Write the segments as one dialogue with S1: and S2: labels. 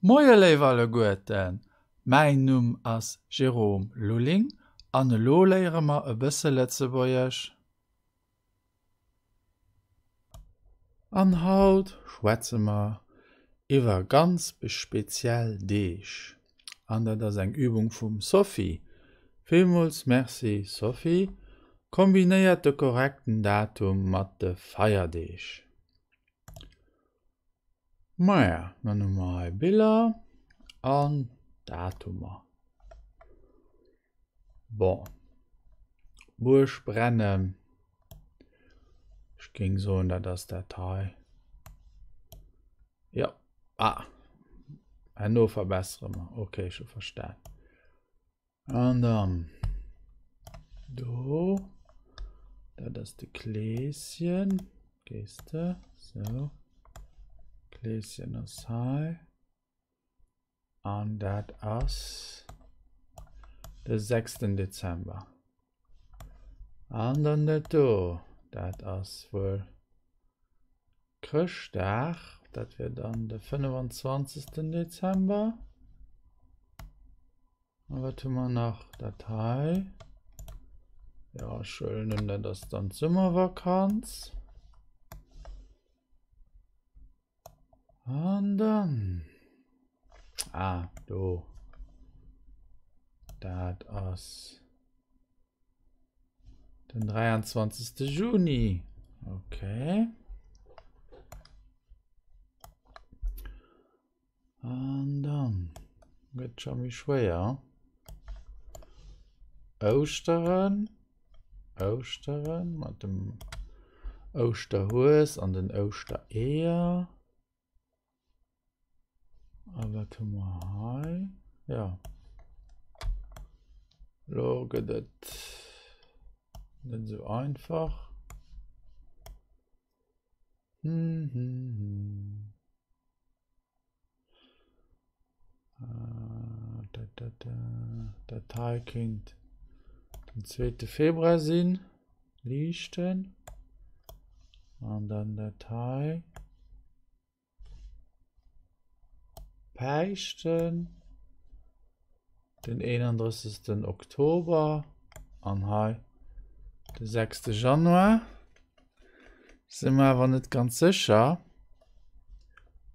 S1: Moie léif alleguerten, mäin Numm ass Jérôme Lulling an elo léiere mer e bësse Lëtzebuergesch. An haut schwätze mer iwwer ganz speziell Deeg. An dat ass eng Übung vum Sophie. Villmools Merci Sophie. Kombinéiert de korrekten Datum mat de Feierdeeg. Maja, dann hu mer hei Biller an Datumer. Bon, Buergbrennen, ech géing soen, dat ass dat hei. Jo, ah, herno verbessere mer. Okay, ech hu verstan. An dann do, dat ass de Kleeschen, gees de, sou, Kleeschen ass hei. An dat ass de sechsten Dezember. An dann dat do, dat ass wuel Chrëschtdag, dat wier dann de 25. Dezember. A wat hu mer nach? Dat hei. Jo, ech huelen un, dat ass dann d'Summervakanz. An dann. Ah, do. Dat ass den 23. Juni. Okay. An dann gëtt scho méi schwéier. Ouschteren, Ouschteren mat dem Ouschterhues an den Ouschtereeër. A wat hu mer hei? Ja. Lo gëtt et net esou einfach. Hm, hm, hm. Dat hei kéint den zweete Februar sinn, Liichten. An dann dat hei. Päischten, den 31. Oktober an hei de 6. Januar. Si mer awer net ganz sécher.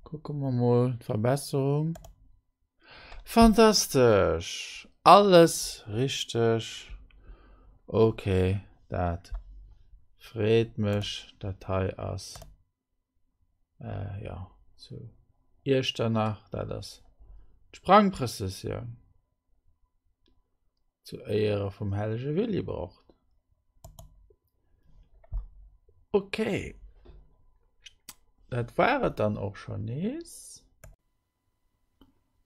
S1: Kucke mer mol d'Verbesserung. Fantastesch! Alles richteg. Ok, dat freet mech. Dat hei ass äh, jo, zu Iechternach, dat ass d'Sprangprëssessioun zu Éiere vum hellege Willibrord. Ok, dat war et dann och schonn nees.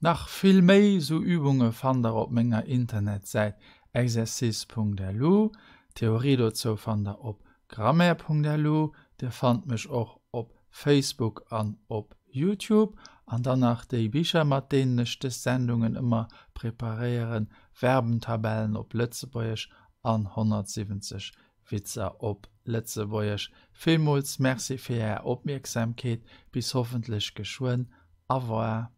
S1: Nach vill méi sou Übunge fannt der op menger Internetsäit exercice.lu. D'Theorie dozou fannt der op grammaire.lu. Dir fannt mech och op Facebook an op Youtube. An dann nach déi Bicher mat deenen ech des Sendungen ëmmer preparéieren, Verbentabellen op Lëtzebuergesch an 170 Witzer op Lëtzebuergesch. Villmools Merci fir Är Opmierksamkeet. Bis hoffentlech geschwënn. Au revoir.